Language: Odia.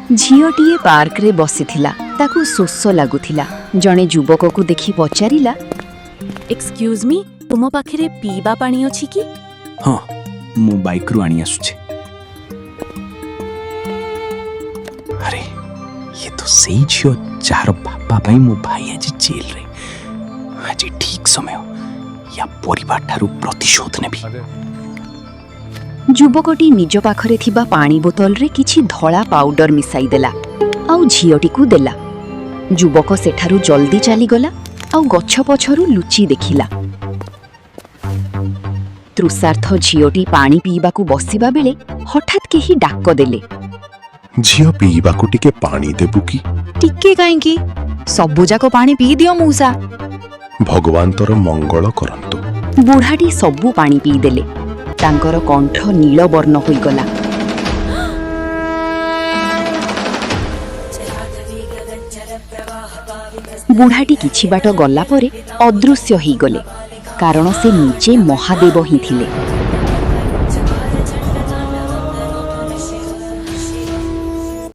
ଝିଅଟିଏ ପାର୍କରେ ବସିଥିଲା। ତାକୁ ଶୋଷ ଲାଗୁଥିଲା। ଜଣେ ଯୁବକକୁ ଦେଖି ପଚାରିଲା, ଏକ୍ସକ୍ୟୁଜ୍ ମି, ତୁମ ପାଖରେ ପିଇବା ପାଣି ଅଛି କି? ହଁ, ମୁଁ ବାଇକ୍ରୁ ଆଣି ଆସୁଛି। ଆରେ, ଇଏ ତ ସେଇ ଝିଅ ଯାହାର ବାପା ପାଇଁ ମୋ ଭାଇ ଆଜି ଜେଲରେ। ଆଜି ଠିକ୍ ସମୟ, ୟା ପରିବାର ଠାରୁ ପ୍ରତିଶୋଧ ନେବି। ଯୁବକଟି ନିଜ ପାଖରେ ଥିବା ପାଣି ବୋତଲରେ କିଛି ଧଳା ପାଉଡର ମିଶାଇ ଦେଲା ଆଉ ଝିଅଟିକୁ ଦେଲା। ଯୁବକ ସେଠାରୁ ଜଲ୍ଦି ଚାଲିଗଲା ଆଉ ଗଛ ପଛରୁ ଲୁଚି ଦେଖିଲା। ତୃଷାର୍ଥ ଝିଅଟି ପାଣି ପିଇବାକୁ ବସିବା ବେଳେ ହଠାତ୍ କେହି ଡାକ ଦେଲେ। ଝିଅ, ପିଇବାକୁ ଟିକେ ପାଣି ଦେବୁ କି? ଟିକେ କାହିଁକି, ସବୁଯାକ ପାଣି ପିଇ ଦିଅ ମଉସା। ଭଗବାନ ତୋର ମଙ୍ଗଳ କରନ୍ତୁ। ବୁଢ଼ାଟି ସବୁ ପାଣି ପିଇଦେଲେ। ତାଙ୍କର କଣ୍ଠ ନୀଳବର୍ଣ୍ଣ ହୋଇଗଲା। ବୁଢ଼ାଟି କିଛି ବାଟ ଗଲା ପରେ ଅଦୃଶ୍ୟ ହେଇଗଲେ, କାରଣ ସେ ନିଜେ ମହାଦେବ ହିଁ ଥିଲେ।